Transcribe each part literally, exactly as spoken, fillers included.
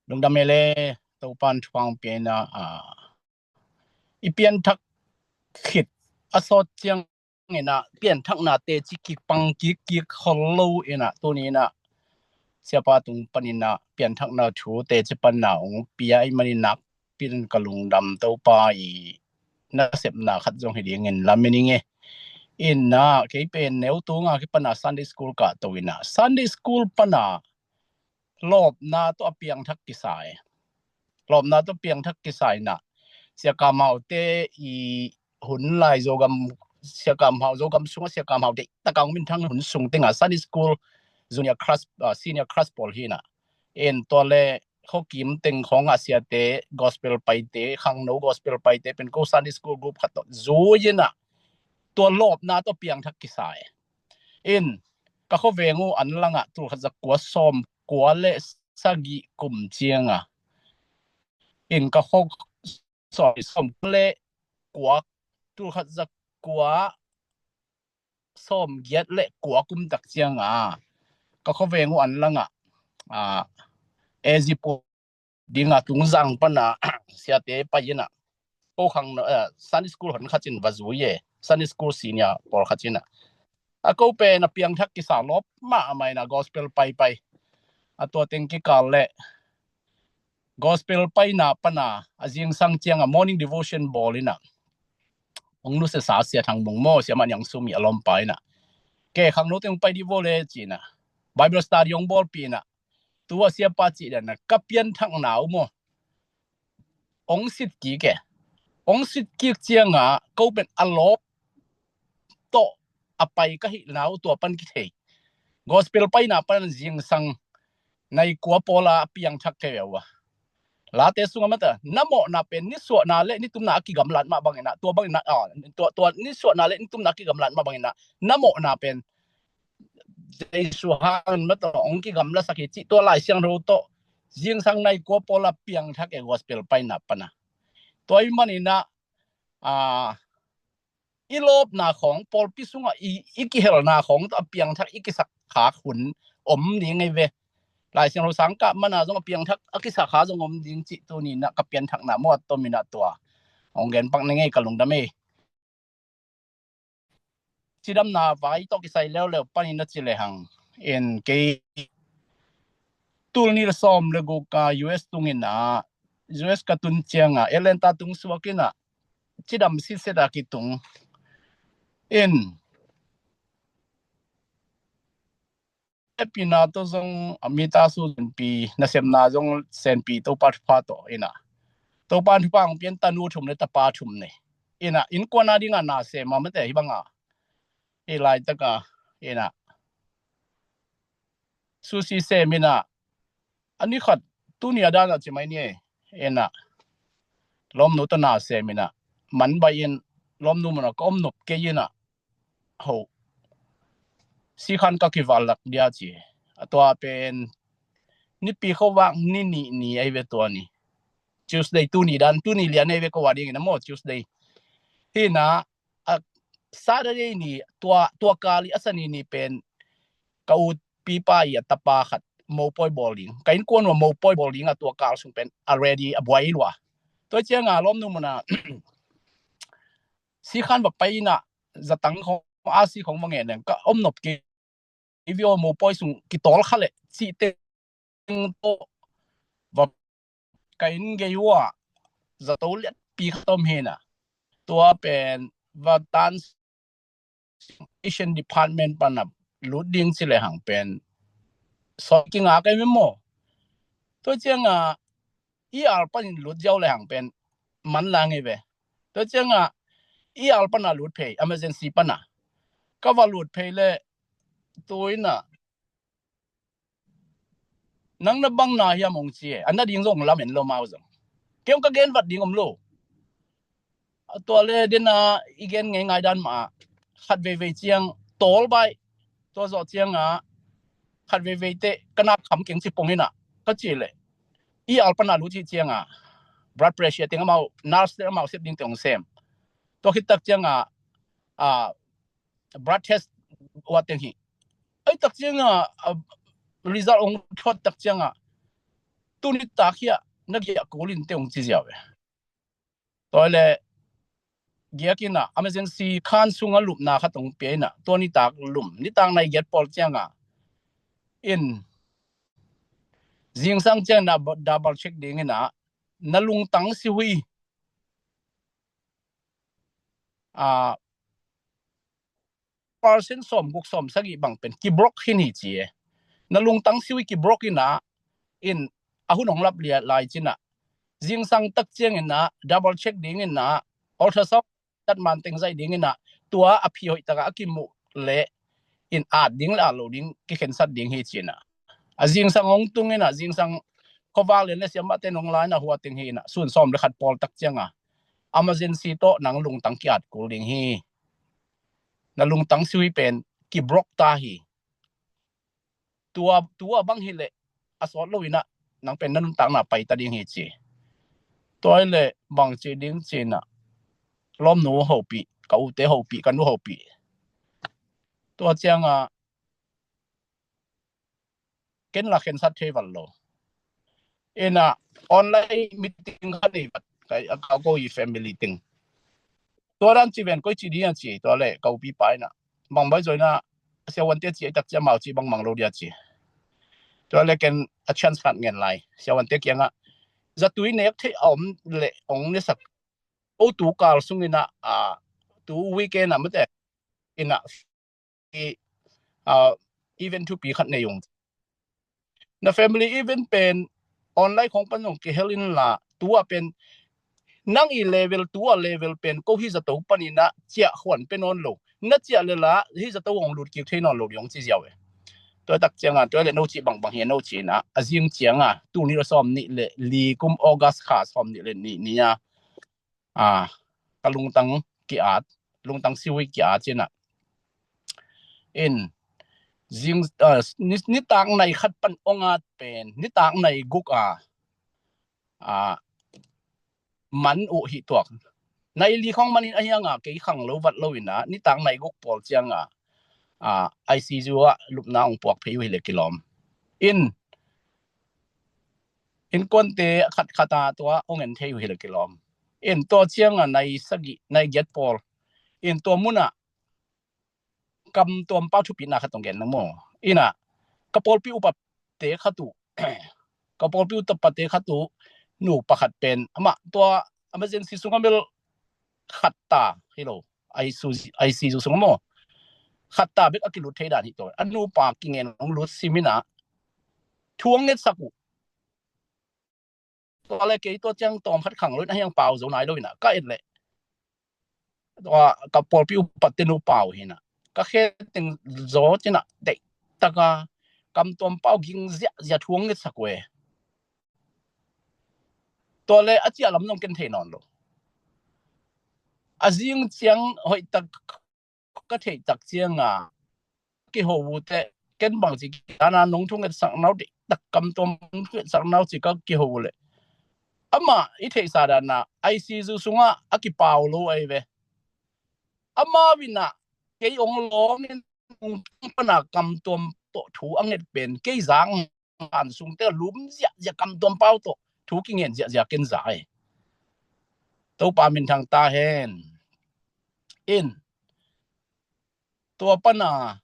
Lungdam e le, Topan thupha hong pia in ah, i pianthak khit a sawt ciang in ah pianthakna teci kik pang kik kik khol lo in ah tuni in ah Siapa tung panin ah pianthakna thu teci panna hong pia ahih manin nakpi in ka lungdam. Topa i nasepna khat zong hi dingin lamen ing e. In ah kei pen neu tunga kipan ah Sunday school ka to in ah Sunday school pan ah lawpna tawh a piangthak kisa e. Lawpna tawh piangthak kisa in ah Sia Kam Hau te i hun lai Zogam, Sia Kam Hau, Zogam sungah Sia Kam Hau te takang minthang hun sung tengah Sunday school junior class, ah, senior class pawl hi in ah. En tua le Khuakim teng khawngah siate gospel paite, khangno gospel paite pen ko Sunday school group khat tawh zui in ah tua lawpna tawh piangthak kisa e. In ka khuaveng uh an langah tul khat za kua sawm kua le sagih kum cianga in ka khua sawm, sawm kua le kua, tul khat za kua sawm giat le kua kum tak cianga ka khuaveng uh an langah, ah, A Z pu dinga Tungzang pana siate pai in ah ko khang, eh, Sunday school hon khat in va zui e, Sunday school senior pawl khat in ah. A ko pen a piangthak kisa lawp mahmah in ah gospel paipai. A tua teng kikal le gospel paina pana a zingsang cianga morning devotion bawl in ah hong nusiasa Sia Thang Mung maw, Sia Mah Niang Sumi a lawmpa in ah, ke khangno teng hong pai dih vo le ci in ah Bible study hong bawlpih in ah tua siapa cih dan ah ka pianthakna uh maw hong sit kik e. Hong sit kik cianga ko pen a lawp tawh a pai ka hihna uh tua pan kithei. Gospel paina pan zingsang nai kua pawla a piangthak kei uh a. Late sunga mata na mawhna pen nisuahna le nitumna a kigamlat mah bangin ah, tua bangin ah, ah, tua, tua nisuahna le nitumna a kigamlat mah bangin ah na mawhna pen Jesu hangin mata hong kigamlasak hi cih tua Lai Siangtho tawh zingsang nai kua pawla piangthak e gospel paina pana. Tua ahih manin ah, ah, i lawpna khawng, pawlpi sungah i, i kihelna khawng tawh a piangthak i kisak khak hun om ding ahi ve. Lai Siangtho sangkah mana zong a piangthak a kisak kha zong om ding cih tuni in ah ka pianthakna maw a tom in ah tua hong gen pak ning ei, ka lungdam ei. Cidamna vai tawh kisai leuleu panin a ci lehang in kei tul nih le sawm le guk a U S tung in ah, U S ka tun cianga Atlanta tung suak in ah cidam sitset a kitung in, hehpihna tawh zong a mita su senpi, nasepna zong senpi, Topa thupha tawh in ah, Topa thupha hong pian tanu thum le tapa thum nei in ah, innkuan a dingah na sem a mate hi banga, i laitaka in ah susi sem in ah, a ni khat tuni a dan ah ci mai ni e, in ah lawmnu tawh na sem in ah man baih in lawmnu munah ka om nop kei in ah ho sikhan ka kival lak dia ci. A tua pen Nipi khuavak ni nih ni ahi ve tua ni. Tuesday tuni dan, tuni lian ahi ve ko a dingin a maw Tuesday. Hi in ah, a Saturday ni tua, tua kal i a Sani ni pen ka utpipa i a tapa khat mopawi bawl ding, ka innkuan uh a mopawi bawl ding a tua kal sung pen a ready a buai lua. Tua cianga lawmnu munah sikhan va pai in ah zatang khawng a si khawng va ngen leng ka om nop kei, i vio mopawi sung kitawl kha leh cih teng tawh va ka inn gei uh ah zato liatpi khat om hi in ah, tua pen va tan Asian Department pana lut ding ci lehang pen sawt kingak ei maw. Tua cianga E R panin lut ziau lehang pen man lang ei ve. Tua cianga E R pana lut phei, emergency pana ka va lut phei le tu in ah nang na bang na hiam hong ci e. A na ding zong lamen lo mau zong. Kei hong ka gen vat ding om lo. A tua le dena i gen ngei ngai dan mah khat veivei ciang tawl baih, tua zawh cianga khat veivei te ka nak kham keng ci pong in ah ka ci le E R pana lut cih cianga blood pressure teng amau nurse te amau sep ding te hong sem. Tua khit tak cianga a blood test wat teng hi. Ai tak cianga a result hong thot tak cianga tuni tak hiah na giah kul in te hong ci ziau e. Tua le giak in ah emergency khan sungah lupna khat hong pia in ah tua nitak lum, nitak nai giat pawl ciangah in zingsang ciang na double check ding in ah na lungtang sihui a percent sawm guk sawm sagih bang pen kibrok hin hi ci e. Na lungtang sihui kibrok in ah in a hun hong lap liat lai cin ah zingsang tak ciang in ah double check ding in ah ultrasound tat man teng zaih ding in ah tua a phi hoih takah a kimuh le in at ding le at lo ding kikhensat ding hi cin ah a zingsang hong tung in ah zingsang khuavak lian le siamah ten hong lai in ah hua teng hi in ah sun sawm le khat pawl tak ciangah emergency tawh nang lungtang ki-at kul ding hi. Na lungtang sihui pen kibrok ta hi. Tua tua bang hileh a sawt lo in ah nang pen na nuntakna pai ta ding hi ci. Tua hileh bang ci ding cin ah lawmnu hopih, ka ute hopih, ka nu hopih. Tua ciangah ken la khensat thei val lo. In ah online meeting kha nei vat kai a ka ko i family ting. Tua dan ci ven koi ci ding a ci tua le ka upi pa in ah bang bai zoi na siawan te ci a tak ci a mau ci bang mang lo dia ci. Tua le ken a chance khat ngen lai siawan te kiangah zatui nek thei a om le ong ne sak o tu kal sung in ah a tu weekend ah mate in ah event thupi khat nei ung. Na family event pen online khong pan zong kihel in la tua pen nang i level tua level pen ko hi zato pan in ah ciah huan pe nawn lo. Na ciah le la hi zato hong lut kik thei nawn lo ding hong ci ziau e. Tua tak ciangah tua le no ci bangbang hi a no ci in ah a zing ciangah tuni la sawm nih le li kum August kha sawm nih le nih ni a a ka lungtang ki-at, lungtang sihui ki-at cin ah in zing nitak nai khat pan ong at pen nitak nai guk a a man uh hi tuak. Nai li khong man in a hiang a kei khang lo vat lo in ah nitak nai guk pawl ciangah a ICU ah lupna ong puak phei uh hi le kilawm. In innkuante khat khat a tua ong en thei uh hi le kilawm. In tua ciangah nai sagih nai giat pawl in tua munah kam tuampau thupitna khat ong gen nang maw. In ah ka pawlpi upate khat uh ka pawlpi upate khat uh nu pakhat pen amah tua emergency sungah mel khat ta hi lo. ICU sungah maw khat ta bek a kilut thei dan hi taw a nupa kingen ong lut sim in ah thu ong ngetsak uh. Tua le kei tua ciang tawm khat khang lo in a hiang pau zo nai lo in ah ka et leh tua ka pawlpi upat tenu pau hi in ah ka khe teng zaw cin ah deih taka kam tuam pau ging ziahziah thu ong ngetsak uh e. Tua le a ciah lam zong ken thei nawn lo. A zing ciang hoih tak ka theih tak ciangah kiho uh teh ken bang ci dana nong thungetsak nau dih tak kam tuam nong thungetsak nau ci ka kiho uh leh amah i theihsa dana ICU sungah a kipau lo ahi ve. Amau in ah kei ong lawng in ong pana kam tuam tawh thu a nget pen kei zang han sung te lum ziahziah kam tuam pau tawh thu kingen ziahziah ken za ahi. Topa minthang ta hen. In tua pana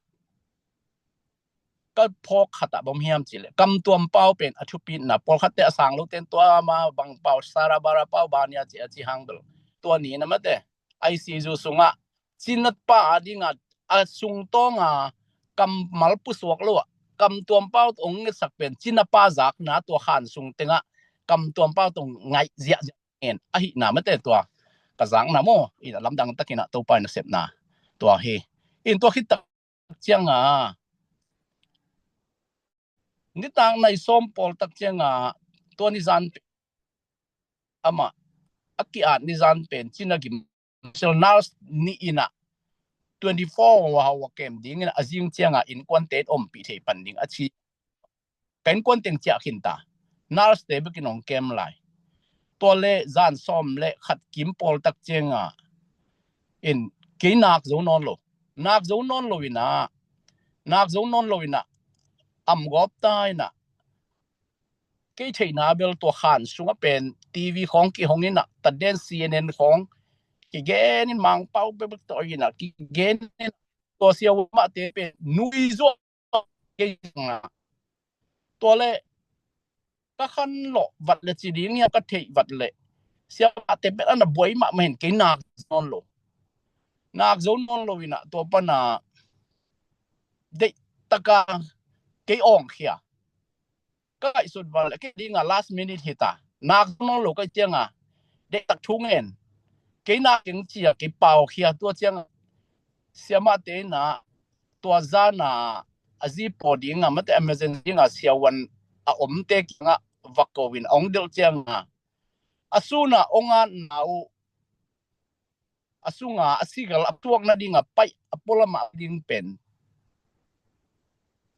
ka phawk khatah bawm hiam cileh kam tuam pau pen a thupitna pawlkhatte a sang loten tua ma bang pau sarabara pau bania ci a ci hang bel tua ni na mate ICU sungah cinapa a dinga a sungtawnga kammal pusuak lo ah kam tuam pau tawh ong ngetsak pen cinapa zakna tua khan sung tengah kam tuam pau tawh ngaih ziahziah en ahihna mate tua ka zakna maw in a lamdang takin ah Topa in a sepna tua hi. In tua khit tak cianga nitak nai sawm pawl tak cianga tua nizan amah a ki-at nizan pen cina gim sel nurse nih inah twenty four hour kem dingin a zing cianga innkuante ompih thei pan ding a ci. Ka innkuan teng ciah khin ta. Nurse te bekin hong kem lai. Tua le zan sawm le khat kim pawl tak cianga in kei nak zo nawn lo. Nak zo nawn lo inah nak zo nawn lo inah am gawp ta inah kei theihna bel tua khan sungah pen T V khawng kihong inah, taden C N N khawng kigen in, Mangpau bekbek tawh inah kigen in, tua siamahte pen nui zuak kei nga. Tua le ka khan lawh vat le ci ding hiam ka theih vat le siamahte pen a na buai mahmah in kei nak zo nawn lo. Nak zo nawn lo inah tua pana deihtaka kei awngkhia. Ka ngaihsut val le kei dinga last minute hita. Nak zo nawn lo ka cianga deihtak thu ngen. Kei nak keng cia kei paukhia tua cianga siamahte inah tua zana a zi paw dinga mate emergency dinga siavuan a omte kiangah va ko in a ong delh cianga a suna ong atna uh a sunga a sigal a tuakna dinga paih a pualamah ding pen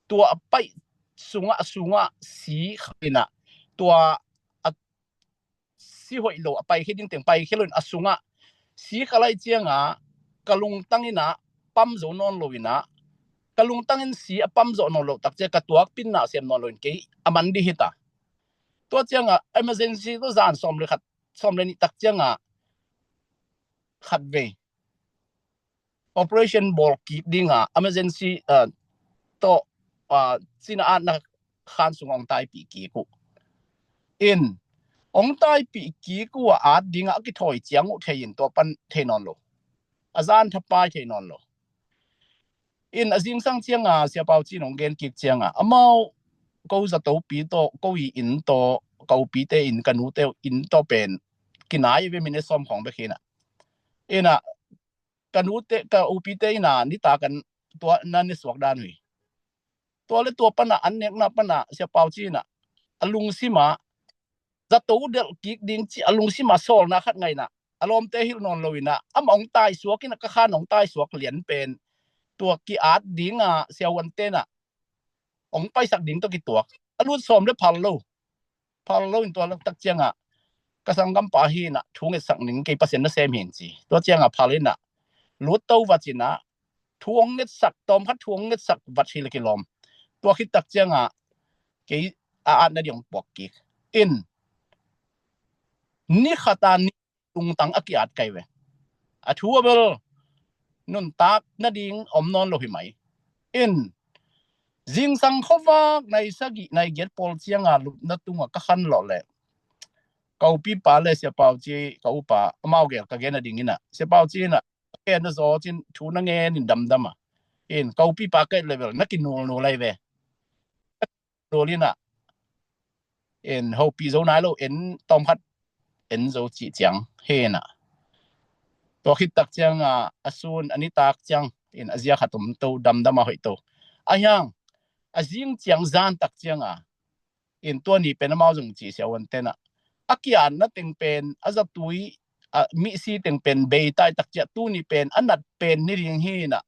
tua a paih sungah a sungah si khalinah tua a si hoih lo a paikhia ding teng paikhia lo in a sungah si khalai cianga ka lungtang inah pam zo nawn lo inah ka lungtang in si a pam zo nawn lo tak cia ka tuak pinna sem nawn lo in kei a man dih hita. Tua cianga emergency tu zan sawm le khat sawm le nih tak cianga khat vei operation bawl kik dinga emergency tawh cina atna khan sung ong taipih kik uh in ong taipih kik uh a at dinga a kithawi ciang uh thei in tua pan thei nawn lo. A zan thapai thei nawn lo. In a zingsang cianga siapau cin ong gen kik cianga amau ko zatopi tawh ko i inn tawh ka upite inn ka nute inn tawh pen kinai ve minute sawm khawng bek hinah. Inah ka nute ka upite inah nita kan tua na ni suak dan hui. Tua le tua pana an nekna pana siapau cinah a lungsima zato delh kik ding ci a lungsima sawlna khat ngaina a lawmte hilh nawn lo inah ama ong taisuak inah ka khan ong taisuak lian pen tua ki-at dinga siavuan tenah ong paisak ding tawh kituak a lut sawm le phal lo. Phal lo in tua laktak ciangah ka sanggampa hinah thu ngetsak ning kei Pasian nasem hin ci. Tua ciangah phal inah lut to vacinah thu ong ngetsak tawmkhat thu ong ngetsak vat hi le kilawm. Tua khittak ciangah kei a atna ding ong puak kik in ni khata ni lungtang a ki-at kai ve. A thu a bel nuntak nading om nawn lo hi mai. In zingsang khuavak nai sagih nai giat pawl cianga lupna tunga ka khan lawh leh ka upipa le siapau ci ka upa amau gel ka gen a ding inah siapau ci inah ka gen a zaw cin thu na ngen in damdam a in ka upipa ka et le bel na kinulnul lai ve. Nul inah in hopih zo nai lo en tawmkhat en zo cih ciang hinah tua khittak cianga a sun a nitak ciang in a zia khat om to damdam a hoih to a hiang a zing ciang zantak cianga in tua ni pen amau zong cih siavuan tenah a ki-atna teng pen a zatui a mihsi teng pen bei taitak ciah tuni pen a nat pen ni ding hinah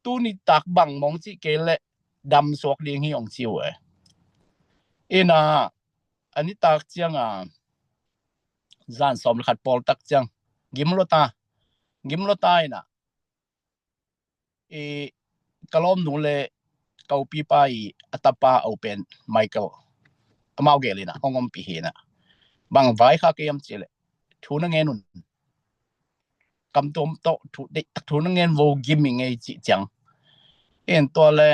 tuni tak bang mong cih kei leh dam suak ding hi ong ci uh e. Inah a nitak cianga zan sawm le khat pawl tak ciang gim lua ta gim lua ta inah i ka lawmnu le ka upipa i a tapa a u pen Michael amau gel inah ong ompih hinah bang vai kha kei am ci leh thu na ngen un kam tuam tawh thu deihtak thu na ngen vo gim i ngei cih ciang in tua le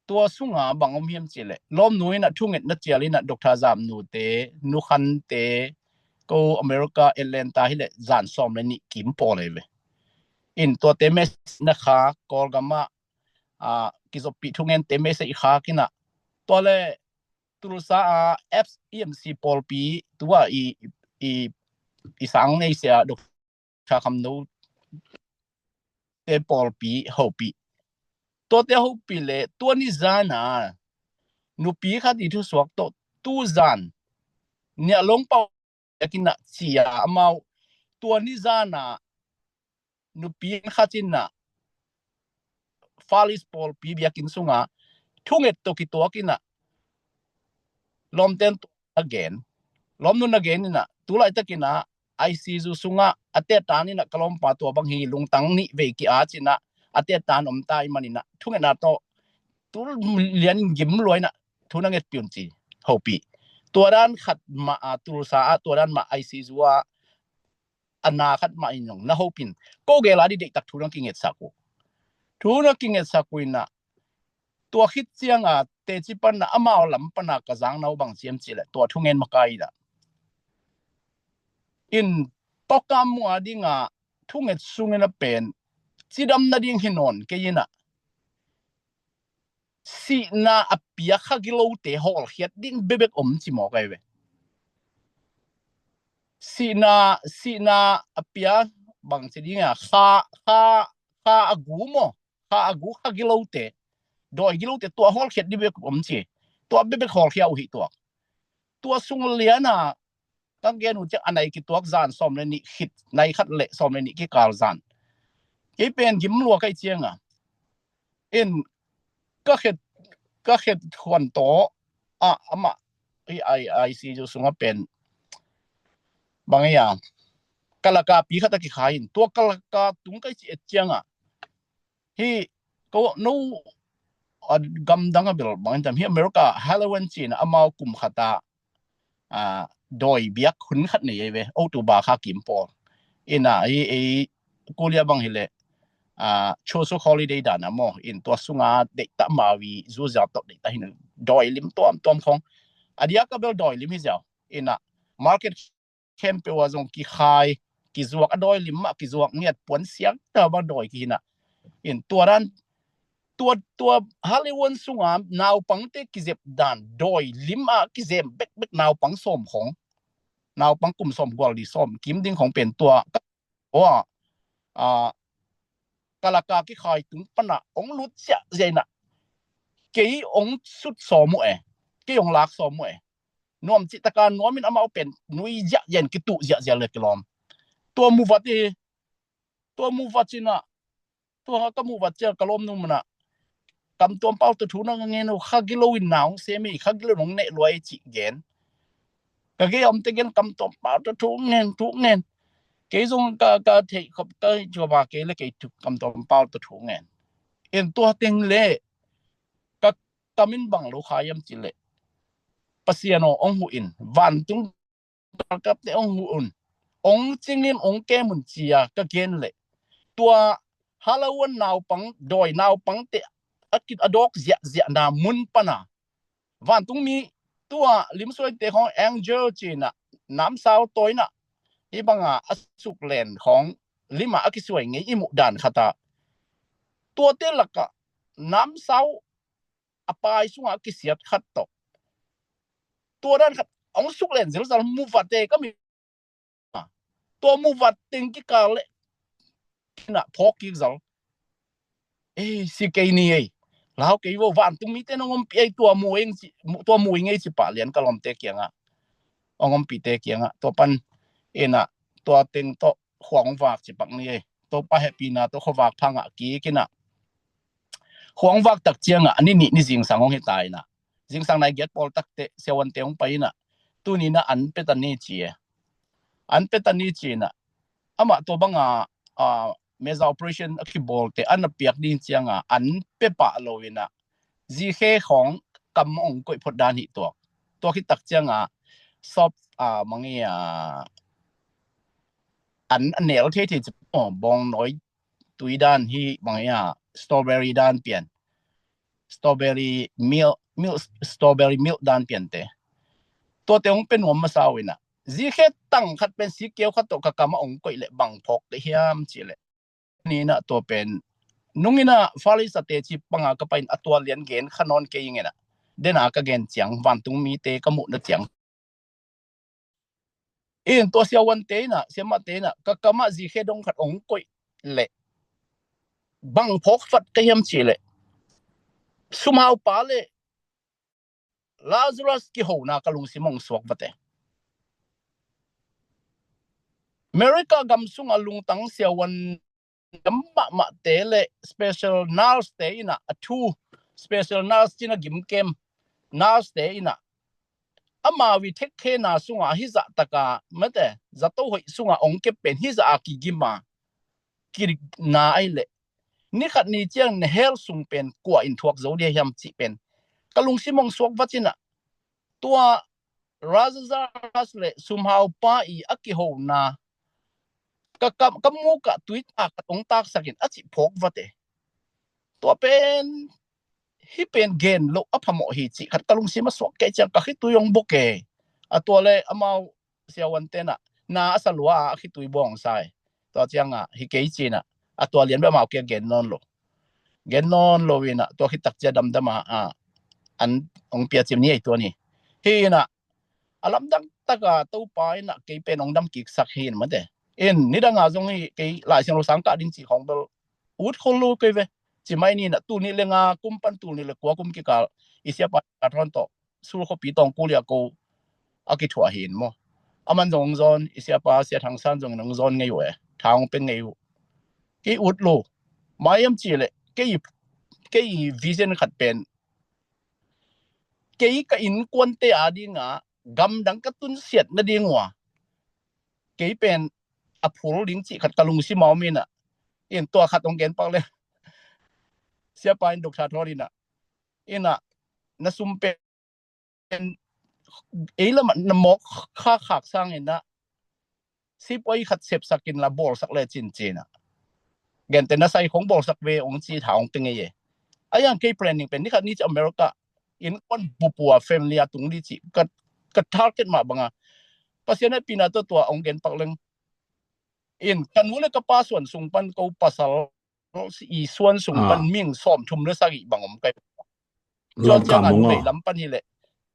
tua sunga bang om hiam ci leh lawmnu inah thungetna cial inah Doctor Zamnute nukhante ko America Atlanta hileh zan sawm le nih kim pawl ei ve. In tuate message na kha Kawlgamah kizoppih thungente message i khak inah tua le Tulsa a F E M C pawlpi tua i i i sang nei sia Doctor Khamno te pawlpi hopih. Tuate hopih le tua ni zana nupi khat i thusuak tawh tu zan niah longpau biakinn ah cia amau tua ni zana nupi khat in ah Far East pawlpi biakinn sunga thunget tawh kituak in ah lawmten a gen lawmnun a gen in ah tulaitakin ah I C U sungah a tetan in ah ka lawmpa tua bang hi lungtang nih vei ki-a cin ah a tetan om ta i manin ah thungetna tawh tu lian gim lua in ah thu na ngetpih un ci. hopih. Tua dan khat mah a Tulsa ah, tua dan mah I C U ah, a na khat mah in zong na hopin, ko gel a dih deihtak thu na kingetsak uh. Thu na kingetsak uh in ah, tua khit ciang a teci pan a amau lam pan a ka zang na uh bang ci hiam cih leh, tua thungen makai in ah, in tawkam mua ding a thunget sungin a pen cidam nading hi nawn kei in ah, sihna a pia kha gilote hawlkhiat ding bekbek om ci mawk ahi ve. Sihna, sihna a pia bang ci ding a, kha, kha, kha a gu maw, kha a gu kha gilote, dawi gilote tua hawlkhiat ding bekbek om ci. Tua bekbek hawlkhia uh hi tuak. Tua sung lian a ka gen uh ciang a nai kituak zan sawm le nih khit, nai khat le sawm le nih kikal zan. Kei pen gim lua kai ciang a, in ka khet, ka khet huan tawh a, amah hi I C U sungah pen bang hi a, kalaka pi khat a kikhai in, tua kalaka tung kai ci et ciang a, hi ko no a gamdang a bel bang in tam hi America Halloween cin amau kum khat a, a, dawi biak hun khat nei ei ve, October kha kim pawl. In ah hi ei kulia bang hi leh, a, Chuseok holiday dan a maw, in tua sunga deihta Maui zuzia tawh deihta hin dawi lim tuamtuam khong. A diak a bel dawi lim hi ziau. In ah market khempeuh ah zong kikhai, kizuak a dawi lim mah, kizuak ngiat puan siang ta bang dawi kihi in ah. In tua dan, tua, tua Halloween sunga naupangte kizep dan, dawi lim ah kizem bekbek naupang sawm khong, naupang kum sawm gual li sawm kim ding khong pen tua, ka, tua, a, kalaka kikhai tung pan a ong lut ziahziah in ah, kei ong sut sawm uh e, kei ong lak sawm uh e. Nuam cih taka nuam in amau pen nui ziahziah in kituh ziahziah le kilawm. Tua muvat hi, tua muvat ci in ah, tua ka muvat ciang ka lawmnu mun ah, Kam Tuam Pau tawh thu na ngen uh, kha gilo in na ong sem hi, kha gilo in ong neh lua hi cih gen. Ka gei a omte gen Kam Tuam Pau tawh thu ngen, thu ngen. Kei zong ka, ka theih khop, ka hi cua ba kei le kei thu Kam Tuam Pau tawh thu ngen. In tua teng le ka kam in bang lo kha hiam cih leh, Pasian aw ong huh in, vantung galkapte ong huh un, ong cing in ong kem un ci a ka gen leh, tua Halloween naupang, dawi naupangte a kit a dawk ziahziahna mun pan a, vantungmi tua limsuaite khong angel ci in ah, namsau tawi in ah, hi bang a a suklen khong lim ah a kisuai ngei i muh dan khat a, tuate lak ah namsau a pai sungah a kisiat khat tawh, tua dan khat ong suklen zelzel, muvat e ka mi, tua muvat teng kikal leh in ah phawk kik zal. Ei, si kei ni ei, lau kei vo, vantungmite nong ompih ei, tua mu ing ci, tua mu ing ei ci pah lian ka lawmte kiangah, ong ompihte kiangah. Tua pan in ah tua teng tawh khua ong vak ci pak ni ei. Topa hehpihna tawh khuavak pha ngah kik in ah, khua ong vak tak ciang ah a ni nih ni zingsang ong hi ta in ah, zingsang nai giat pawl tak teh siavuante ong pai in ah, tuni in ah an pia ta ni ci e. An pia ta ni ci in ah, amah tua bang a, a, major operation a kibawlte an a piak ding ciang a an pia pah lo in ah, zikhe khong kam ong koih phot dan hi tuak. Tua khit tak ciang a sop, a, mang hi a, an a nel thei thei ci maw, bawng nawi tui dan hi, mang hi a, strawberry dan pian, strawberry milk, milk, strawberry milk dan piante, tuate ong pia nuam masa uh in ah, zikhe tang khat pen sikeu khat tawh ka kam ah ong koih leh bang phawk leh hiam cih leh, ni in ah tua pen nung in ah Farisate ci pang a ka pai in ah tua lian gen kha nawn kei ing in ah, den a ka gen ciang, vantungmite ka muhna ciang in tua siavuante in ah, siamahte in ah ka kam ah zikhe dong khat ong koih leh bang phawk vat ka hiam cih leh, sumhaupa le Lazarus kihona ka lungsim ong suak vat e. America gam sungah lungtang siavuan mahmahte le special nurse te in ah, a thu special nurse ci in ah gimkem nurse te in ah, amau i thekkhiatna sungah hih zah tak a, mate, zato hoih sungah ong kep pen hih zah a kigim a, kina ahih leh, ni khat ni ciang na hell sung pen kua in thuak zo dia hiam cih pen ka lungsim ong suak vat in ah, Tua Razazas le sumhaupa i a kihona ka, ka, ka mukah tuita khat hong taksakin a cih phawk vate. Tua pen hih pen gen loh a phamawh hi cih khat ka lungsim a suak kei ciang ka khitui hong bok e. A tua le amau siavuante na na a salua a khitui bawng sai. Tua cianga hi kei cina a tua lian bia mau kia gen nawn lo. Gen nawn lo ina tua khitak cia damdama a an hong pia cim ni ei tua ni. Hi ina a lamdang taka Topa ina kei pen hong dam kiksak hi in mate. In nidanga zong hi kei Lai Siangtho sang kah ding cih khong bel ut khol lo kei ve. Ci mai ni na tul nih le nga kum pan tul nih le kua kum kikal i siapa a thon tawh sul khuapi tawng kul ia ko a kithuah hi in maw. Aman zong hong zawn i siapa Sia Thang San zong in hong zawn ngei uh e. Tha hong peng ngei uh. Kei ut lo. Mai am ci le kei kei vision khat pen kei ka innkuante a dinga gamdang ka tunsiat nading ua kei pen a phul ding cih khat ka lungsim a om ina. In tua khat hong gen pak le siapa in dok tha thawt ina ina na sum pen ei lam na mawk kha khak sang ina sipuai khat sepsak in la bawlsak le cincin a gente na sai khong bawlsak ve ong ci tha ong pe ngei e. A yang kei planning pen ni khat ni ci America innkuan bupua family a tung di ci ka, ka target mah banga Pasian a pina tua tua ong gen pak leng in ka nu le ka pa suan sung pan ko pasal i suan sung pan ming sawm thum le sagih bang om kai. Tua ciang a nu lei lam pan hi le.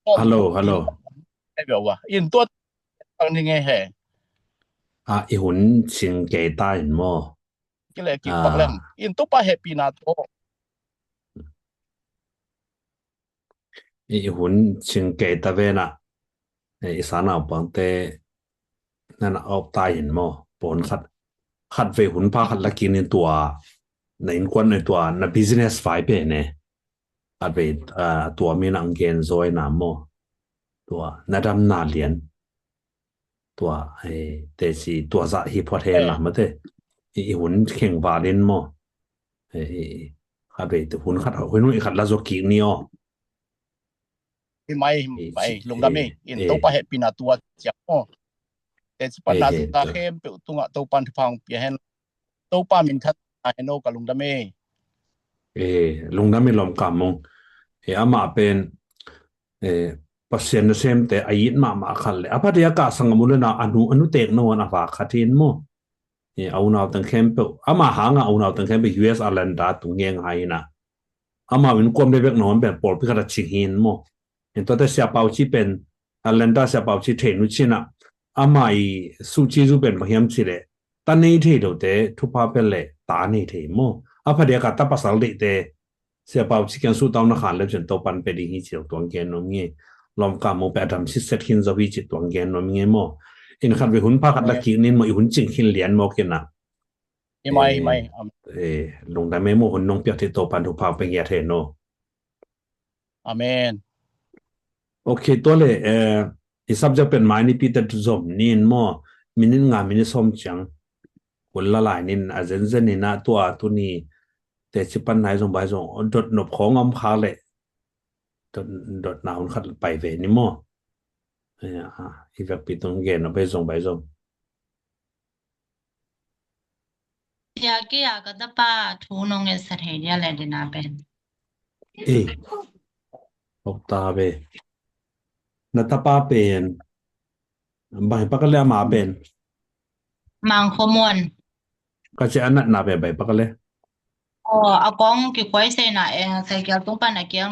Hello, hello. In tua ang ni nge he. A i hun cing kei ta in maw. Kile ki pak leng in tu pa he pina to. I hun cing kei ta ve na. I sa naupangte na na op ta in maw. Pon khat khat ve hun pha khat la kin in tua na innkuan na tua na business vai pe ne. Khat ve tua mi na ang gen zoi na maw. Tua na dam na lian. Tua teci tua zah hi phuat hen la mate. I hun kheng valin maw. Khat ve hun khat hun hun i khat la zo kik ni aw. Hi mai hi mai lungdam e in Topa hehpihna tua ciang aw. Teci pan na zung ta khempeuh tungah Topa thupha hong pia hen. Topa min khat a hen aw ka lungdam e. Lungdam e lawm ka mung. Amah pen Pasian nasemte a it mahmah khat le a phadia kah sangam uh le na a nu a nu tek no an a va khat hin maw. A unau teng khempeuh ama hanga a unau teng khempeuh U S Atlanta tung ngeng hai hina. Amau in kuam le bek no an pen pawlpi khat a cing hin maw. In tuate Sia Pau Ci pen Atlanta Sia Pau Ci thei nu cina ama i su ci zu pen bang hiam ci le ta nei thei lote thupha pen le ta nei thei maw. A phadia kah ta pasal deihte Sia Pau Ci kiang suhtau na khan leu cin Topan pe ding hi ci lo tuang gen nuam nge. Lawm ka mu pe a dam sitset khin zo hi ci tuang gen nuam nge maw. In khat ve hun pha khat la kik nin maw i hun cing khin lian maw kina. Hi mai hi mai. Lungdam e maw hun nong piak thei Topan thupha pe ngiat he no. Amen. Ok tua le i subject pen mai ni pi te zom nin maw. Minute nga minute som ciang. Kul la lai nin a zenzen nin a tua tu ni teci pan nai zong bai zong dot nop khong om kha le dot na hun khat pai ve ni maw. I vekpi tung gen a bai zong bai zong. Tia kia ka tapa thu nong en sa thei dia le dina pen. Ei. Hok ta ve. Na tapa pen. Bai pakale ama pen. Mang khomon. Ka ce anat na ve bai pakale. Oh, a kong ki koi se na e, sai kia tung pan a kia